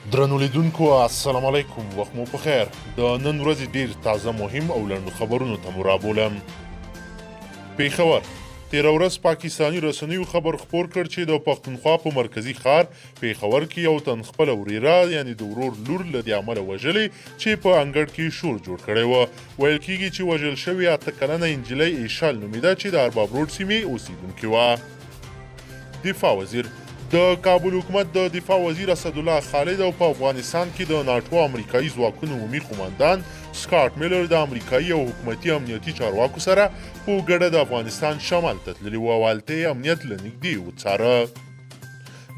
درنو لیدونکو السلام علیکم، وخت مو په خیر. د نن ورځې ډیر تازه، مهم او لنډو خبرونو ته مو رابولم. پېښور، تېره ورځ پاکستاني رسنیو خبر خپور کړ چې د پښتونخوا په مرکزي ښار پېښور کې یو تن خپله ورېره یعنې د ورور لور له دې امله وژلې چې په انګړ کې شور جوړ کړی و. ویل کیږي چې وژل شوې 8 کلنه نجلۍ ایشال نومېده چې د ارباب روډ سیمې اوسېدونکې وه. دفاع وزیر، د کابل حکومت د دفاع وزیر اسدالله خالد او په افغانستان کې د ناټو امریکایي ځواکونو عمومي قوماندان سکاټ میلر د امریکایي او حکومتي امنیتي چارواکو سره په ګډه د افغانستان شمال ته تللي وو او هلته یې امنیت له نږدې وڅاره.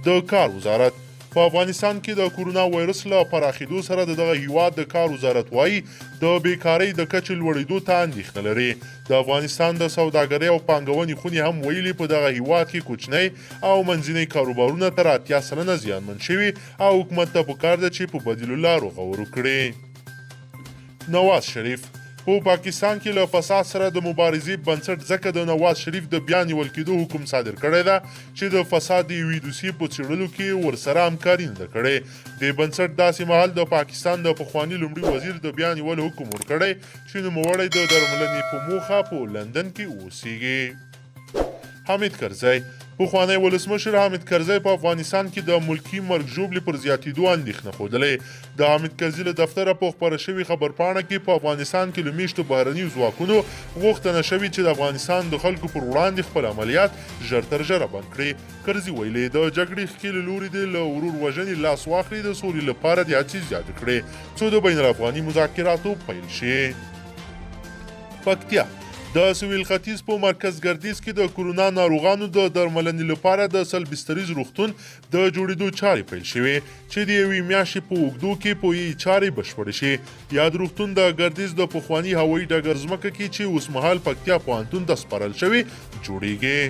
د کار وزارت، په افغانستان کې د کورونا وایرس له پراخېدو سره د دغه هیواد د کار وزارت وایي د بیکارۍ د کچې لوړېدو ته اندېښنه لري. د افغانستان د سوداګرۍ او پانګونې خونې هم ویلي، په دغه هیواد کې کوچنی او منځنۍ کاروبارونه تر 80% زیانمن شوي او حکومت ته پکار ده چې په بدیلو لارو غور وکړي. نواز شریف، په پاکستان کې له فساد سره د مبارزې بنسټ ځکه د نواز شریف د بیا نیول کېدو حکم صادر کړی ده چې د فساد د یوې دوسیې په څېړلو کې ورسره همکاري نه ده کړې. دې بنسټ داسې مهال د پاکستان د پخواني لومړي وزیر د بیا نیولو حکم ورکړی چې نوموړی د درملنې په موخه په لندن کې اوسیږي. حامد کرزی، پخوانی ولسمشر حامد کرزی په افغانستان کې د ملکي مرګ ژوبلې پر زیاتېدو اندېښنه ښودلې. د حامد کرزي له دفتره په خپره شوې خبرپاڼه کې په افغانستان کې له میشتو بهرنیو ځواکونو غوښتنه شوې چې د افغانستان د خلکو پر وړاندې خپل عملیات ژر تر ژره بند کړي. کرزي ویلي، د جګړې ښکېل لوري دې له ورور وژنې لاس واخلي، د سولې لپاره دې هڅې زیاتې کړي څو د بین الافغاني مذاکراتو پیل شي. پکتیا، د سویل ختیځ په مرکز ګردیز کې د کورونا ناروغانو د درملنې لپاره د 100 بستریز روغتون د جوړېدو چارې پیل شوې چې د یوې میاشتې په اوږدو کې په یې چارې بشپړې شي. یاد روغتون د ګردیز د پخواني هوایي ډګر ځمکه کې چې اوسمهال پکتیا پوهنتون ته سپارل شوې، جوړیږي.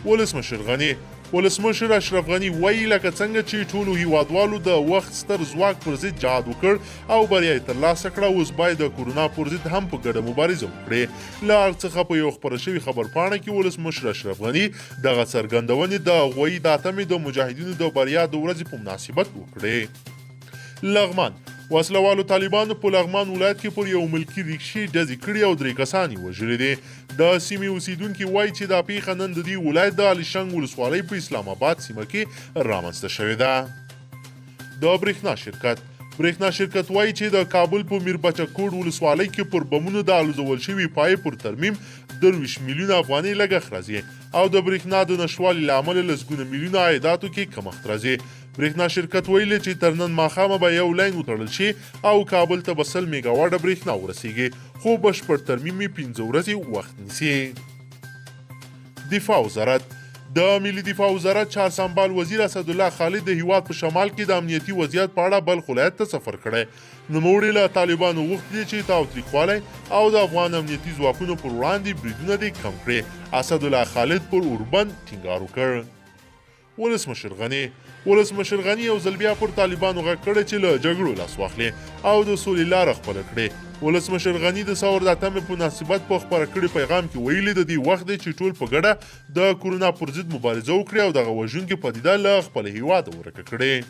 ولسمشر غني، ولسمشر اشرف غني وایي، لکه څنګه چې ټولو هیوادوالو د وخت ستر ځواک پر ضد جهاد وکړ او بریا یې ترلاسه کړه، اوس باید د کورونا پر ضد هم په ګډه مبارزه وکړي. له ارګ څخه په یو خپره شوي خبرپاڼه کې ولسمشر اشرف غني دغه څرګندونې د غویي د 8مې د مجاهدینو د بریا د ورځې په مناسبت وکړې. لغمان، وسلوالو طالبانو په لغمان ولایت کې پر یو ملکي ریکشې ډزې کړې او درې کسان یې وژلي دي. د سیمې اوسیدونکي وایي چې دا پیښه نن د دې ولایت د علیشنګ ولسوالۍ په اسلام آباد سیمه کې رامنځته شوې ده. د برېښنا شرکت، برېښنا شرکت وایي چې د کابل په میربچه کوټ ولسوالۍ کې پر بمونو د الوزول شوي پایې پر ترمیم 23 میلیونه افغانۍ لګښت راځي او د برېښنا د نشتوالي له امله لسګونه میلیونه عایداتو کې کمښت راځي. برېښنا شرکت ویلي چې تر نن ماښامه به یو لاین وتړل شي او کابل ته به 100 میګاواټه برېښنا ورسیږي، خو بشپړ ترمیم یې 5 ورځې وخت نیسي. دفاع وزارت، د ملي دفاع وزارت چارسمبال وزیر اسدالله خالد د هیواد په شمال کې د امنیتي وضعیت په اړه بلخ ولایت ته سفر کړی. نوموړي له طالبانو غوښتي چې تاوتریخوالی او د افغان امنیتي ځواکونو پر وړاندې بریدونه دې کم کړي. اسدالله خالد پر اوربند ټینګار وکړ. ولسمشر غني، ولسمشر غني یو ځل بیا پر طالبانو غږ کړی چې له جګړو لاس واخلي او د سولې لاره خپله کړي. ولسمشر غني د ثور د 8مې په مناسبت په خپره کړي پیغام کې ویلي، د دې وخت دی چې ټول په ګډه د کورونا پر ضد مبارزه وکړي او دغه وژونکې پدیده له خپل هیواده ورکه کړي.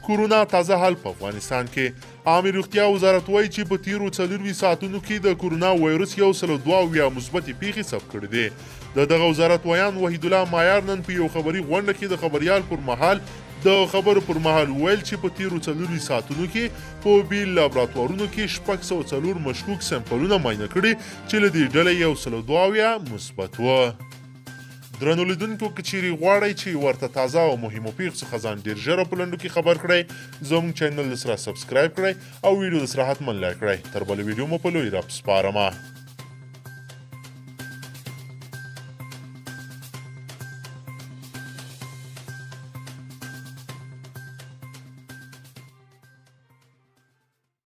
کورونا تازه حال په افغانستان کې، عامې روغتیا وزارت وایي چې په تیرو 24 ساعتونو کې د کورونا وایرس 172 مثبتې پیښې ثبت کړې دي. د دغه وزارت ویاند وحیدالله مایار نن په یو خبري غونډه کې د خبریال پر مهال د خبرو پر مهال وویل چې په تیرو 24 ساعتونو کې په بیل لابراتوارونو کې 604 مشکوک سمپلونه معاینه کړي چې له دې ډلې 172 مثبت وه. درنو لیدونکو، که چیرې غواړئ چې ورته تازه او مهمو پیښو څخه ځان ډیر ژر او په لنډو کې خبر کړئ، زموږ چینل سره subscribe کړئ او ویډیو سره حتما like کړئ. تر بلې ویډیو مو په لوی رب سپارمه.